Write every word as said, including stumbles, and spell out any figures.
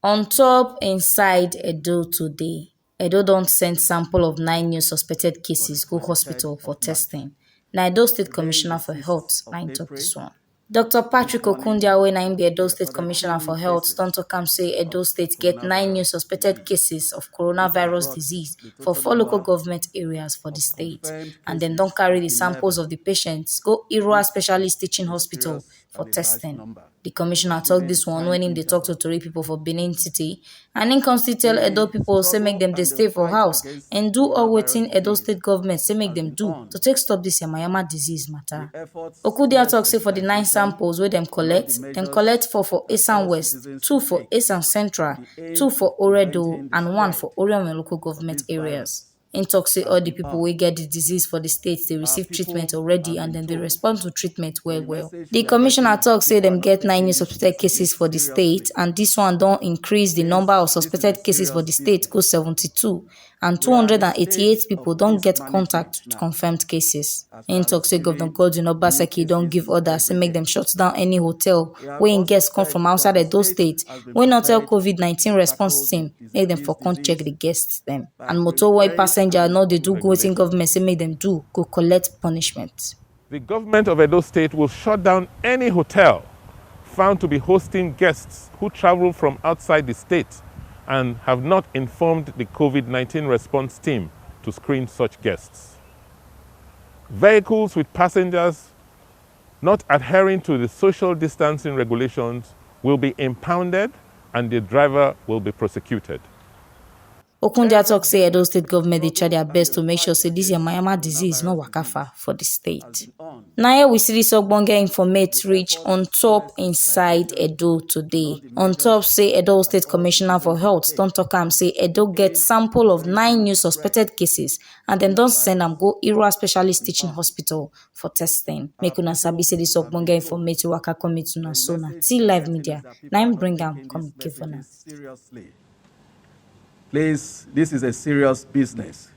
On top inside Edo today, Edo don send sample of nine new suspected cases go hospital for testing. Na Edo State Commissioner for Health na im talk this one. Doctor Patrick Okundia, wey na im be Edo State Commissioner for Health, don talk am say Edo State get nine new suspected cases of coronavirus disease for four local government areas for the state, and dem don carry the samples of the patients go Irua Specialist Teaching Hospital for testing. The commissioner talk this one when im dey talk to tori people for Benin City, and im come still tell Edo people say make dem dey stay for house and do all wetin Edo State government say make dem do to take stop this yamayama disease matter. Okundia talk say for the nine samples wey dem collect, dem collect four for Esan West, two for Esan Central, two for Oredo, and one for Oriome local government areas. Im talk say all the people wey get the disease for the state dey receive treatment already and dem dey respond to treatment well well. The commissioner talk say dem get nine new suspected cases for the state, and this one don increase the number of suspected cases for the state go seventy-two, and two hundred and eighty-eight people don get contact with confirmed cases. Im talk say Governor Godwin Obaseki don give order say make dem shut down any hotel wey im guests come from outside Edo State wey no tell COVID nineteen response team make dem for come check the guests dem. And motor wey passenger no dey do wetin government say make dem do go collect punishment. The government of Edo State will shut down any hotel found to be hosting guests who travel from outside the state and have not informed the COVID nineteen response team to screen such guests. Vehicles with passengers not adhering to the social distancing regulations will be impounded and the driver will be prosecuted. Okundia talk say Edo State government dey try their best to make sure say this yamayama disease no waka far for the state. Na here we see this ogbonge informate reach on top inside Edo today. On top say Edo State Commissioner for Health don talk am say Edo get sample of nine new suspected cases, and dem don send am go Irua Specialist Teaching Hospital for testing. Make una sabi say this ogbonge informate waka come meet una so na T Live Media na im bring am come give una. Please, this is a serious business.